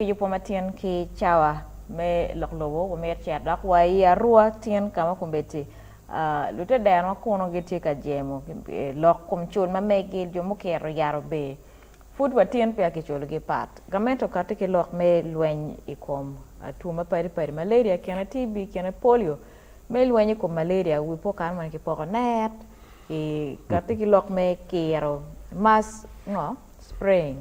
Kiyubo matin ki cawa me lok lobo wamito cito dok wa i Arua tin ka ma kombeddi lutedero ma kunu gitye ka jemo lok kom cul ma meggi jo mukiro yat ober pud wa tin peya kiculogi pat. Gamente okati ki lok me lweny i kom two mapadi padi malaria kine TB kine polio me lweny i kom malaria wi po kare moni kipoko net kikati ki lok me kiro mass ngo spraying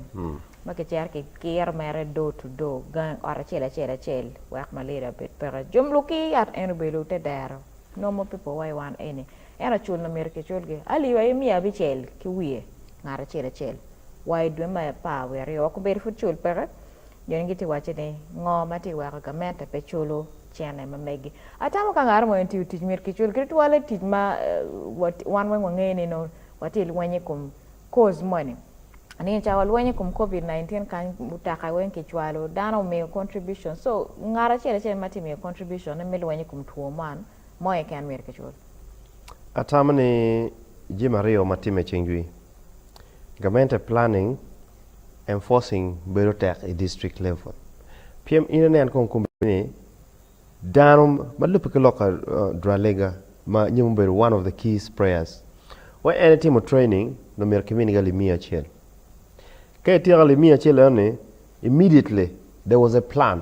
ma kicito kikiro mere door to door gang ot acel acel acel wek malaria obed peke. Jo luki yat eni obedo te dero normal people wa i wan eni ento cul nongo myero kiculgi alip aye miya abicel ki wiye ngat acel acel wa i dwe me apar wiye aryo wa kombeddi pud cul peke joni gitye wacci ni ngo ma tye weko gamente pe culo cene ma megi. Atamo ka ngat mo otiyo tic myero kicul kadi twale tic ma wan weng wangeyo ni nongo watye lweny i kom cause moni. Nino ca walwenyo i kom covid 19 kany mutoka weng kicwalo dano omiyo contribution so ngat acel acel ma tye miyo contribution me lweny i kom two man mo keken myero kicul. Atamo ni jami aryo ma timme ceng jwi. Gamente planning, enforcing bedo tek i district level. Pien in inen kong kombeddi ni Dano ma lubbe ki lok pa Dralega ma nyom obedo one of the key sprayers wek en etimo training nongo myero kiminigi alip miya acel. Ka etyeko alip miya acel enoni immediately there was a plan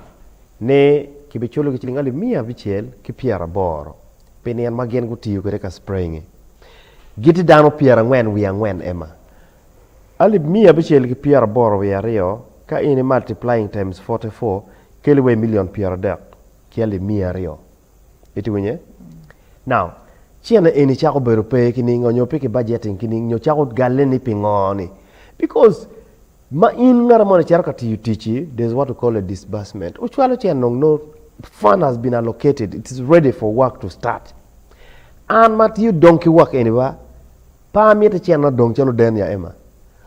ni kibiculogi ciling alip miya abicel ki pyeraboro pi nino ma gin gutiyo kwede ka spraying-ngi. Gitye dano pyerangwen wiye angwen Emma. Alip miya abicel ki pyeraboro wiye aryo ka in i multiplying times 44 keli wa i million pyeradek ki alip miya aryo. Iti winye? Now, cene eni cako bedo pe ki ningo nyo pe ki budgeting ki ning nyo cako galle ni pi ngo ni? Because ma in ngata moni cito ka tiyo ticci, there's what we call a disbursement. Ocwalo cene dong no fund has been allocated, it is ready for work to start. An ma atiyo donkey work eni ba, Pe amito icen adong calo den ya Emma.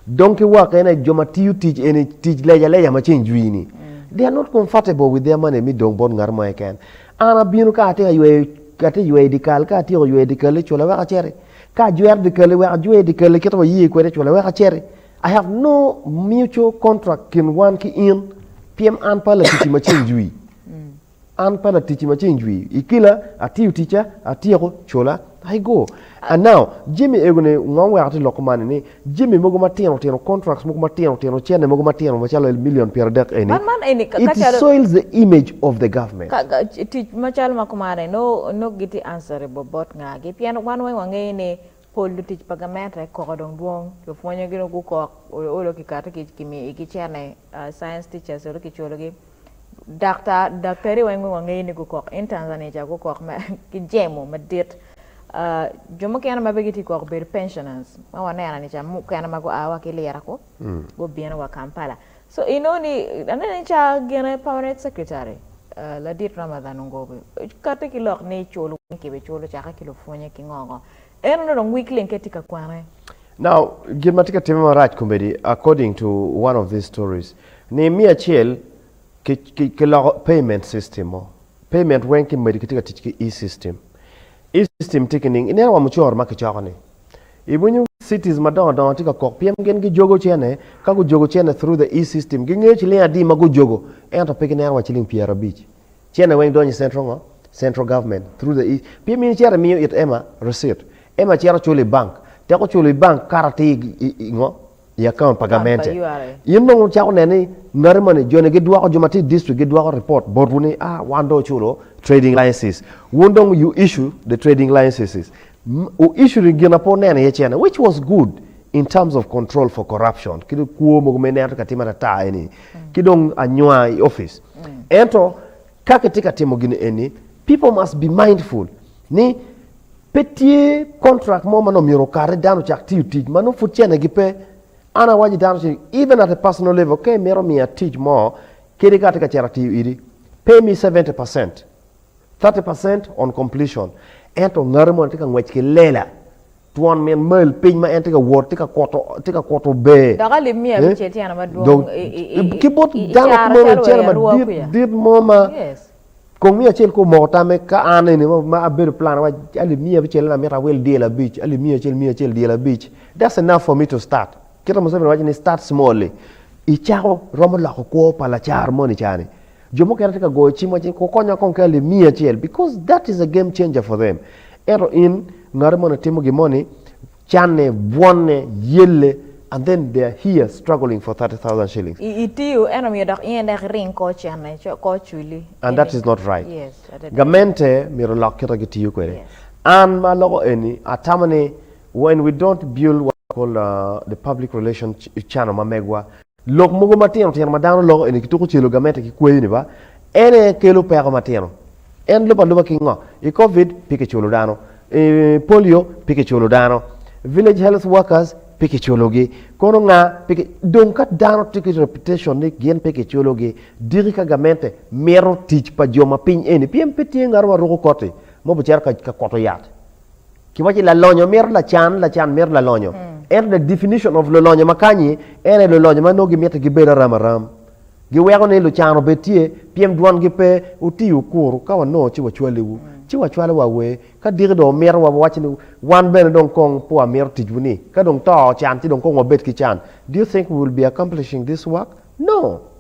Dong ki wa kene jo ma tiyo tic eni tic leja leja ma ceng jwi ni. They are not comfortable with their money mi dong bot ngat mo keken. An abino ka atye ka yweyo atye yweyo dikal ka atyeko yweyo dikal cula wek aciti. Ka ajwero dikal wek ajwer dikal kit ma waye kwede cula wek aciti. I have no mutual contract kin wan ki in pien an pe laticci ma ceng jwi. An pe laticci ma ceng jwi. Ikela, atiyo ticca, atyeko, cula, I go. And now, jami ego-ni, ngo weko atye loko man ni, jami mogo matino tino, contracts mogo matino tino, cene mogo matino macalo million pyeradek eni, Man, man eni, ka, it ka calo, soils the image of the government. ka, ka, tic macalo ma kumane, no, no gitye answerable bot ngagi? Pien wan weng wangeyo ni pol lutic pa gamente koko dong dwong, lupwonye gin gukok, olo olo kikati ki, kimiyo igi cene, uh, science teachers olo kiculogi. Daktar, daktari weng wangeyo ni gukok in Tanzania ca gukok ma ki jemo madit. Uh, jo mukene ma be gitye kok obedo pensioners ma waneno ni ca mukene ma gua wa ki lira ko gubino wa Kampala. So inongo ni aneno ni ca gine permanent secretary uh, ladit Ramadhan Ongobi kati ki lok ni cul weng kibiculo cake ki lupwonye ki ngo ngo. En onongo dong weekly ke tye ka kwane. Now, gin ma tye ka timme marac kombeddi according to one of these stories ni miya acel ki, ki, kiloko payment system mo. Payment weng kimedi kitye ka tic ki e-system. E-system tye ki ning? Ineno wa mucoro ma kicoko ni. Iwinyo cities madongo dongo tye ka kok pien gin gijogo cene, ka gujogo cene through the e-system gingeyo ciling adi ma gujogo ento pe gineno wa ciling pyerabic. Cene weng donyo i central ngo? Central government through the e pien in icito imiyo it Emma receipt. Emma cito culo i bank. Tek oculo i bank kato atir i, i, ngo? I account pa gamente. In dong wucako neno ni ngati moni joni gidwoko jo ma tye i district gidwoko report botwu ni ah wan dong oculo trading licenses. Wun dong you issue the trading licenses. U issue ni gin ma pe wuneno iye cene which was good in terms of control for corruption ki dong kwo mogo ma ineno tye ka time atata eni ki dong anywa i office. Ento ka kitye ka timo gin eni people must be mindful ni pe tye contract mo ma nongo myero okati dano ocak tiyo tic ma nongo pud cene gi pe. An awaco dano ci even at a personal level ka imito miya tic mo kadi ka atye ka cito atiyo iri pay me 70%, 30% on completion ento ngati moni tye ka ngwec ki lela twon min mail piny ma en tye ka wot tye ka kuto tye ka kuto ber Dok alip miya Eh? abicel tyene madwong Dong, i- i- i- ki bot i- i dano caro kumeno calo cene wa i Arua madit kuya. dit mo ma Yes. kong miya acel ko omoko tamme ka an eni ma ma abedo plan wa alip miya abicel eni amito awil dyel abic alip miya acel miya acel dyel abic that's enough for me to start kita Museveni waco ni start small-li. Icako romo loko kwo pa lacar moni ca-ni. Jo mukene tye ka goyo cim waci ni konya kong ki alip miya acel because that is a game changer for them. Ento in ngati moni timo gin moni, canne, bwonne, yelle and then they are here struggling for 30,000 shillings. Itiyo ento myero dok in dok iring kor cene, kor culi. And that is not right. Yes, adada. Gamente myero olok kite gitiyo kwede. Yes. An ma aloko eni, atamo ni when we don't build what we call the public relation channel ma megwa, lok mogo matino tino ma dano loko eni kituko celo gamente ki kweyo ni ba, en aye kelo peko matino. En lubo aluba ki ngo? I covid pe kiculo dano, i polio pe kiculo dano, village health workers pe kiculogi, kono nga pe ki, dong ka dano tye ki reputation ni gin pe kiculogi, diki ka gamente mito tic pa jo ma piny eni pien pe tye ngat ma ruko koti ma obicito ka kuto yat. Kiwaco ni lalonyo mito lacan, lacan mito lalonyo. Ento the definition of lulonyo ma kanyi en aye lulonyo ma nongo gimito gibed aram aram. Giweko ni lucan obed tye pien dwangi pe otiyo okuru ka wanongo ci wacwaliwu. Ci wacwalo wa wer. Ka diki dong omito wa wawaco ni wan bene dong kong pe wamito ticwu ni ka dong to can ci dong kong wabed ki can. Do you think we will be accomplishing this work? No!